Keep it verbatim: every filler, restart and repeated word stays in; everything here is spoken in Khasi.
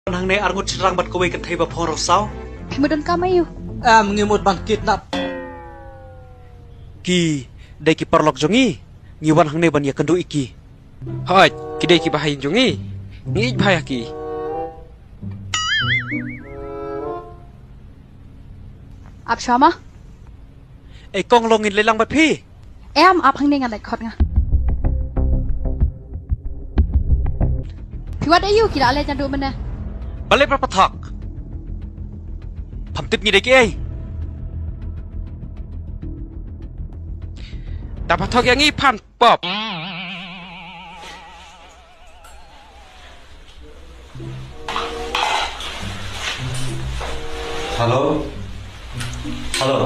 Hangne arngut shynrang bad kawei kynthei ba phong raw saw. Phi mut donkam aiu? Em, ngi mut ban kidnap. Ki dei ki paralok jong ngi. Ngi wan hangne ban ïakynduh ïa ki. Hooid, ki dei ki bahaïing jong ngi. Ngi ïeit bha ïa ki. Ap shwa ma. Ei kong, long ngin leit lang bad phi. Em, ap hangne, ngan leit khot nga. Phi wad aiu, ki la leit naduh mynne? Balei phi pathok? Pham tip ngi dei kiei? Da pathok ïa ngi phan pop. Hello? Hello?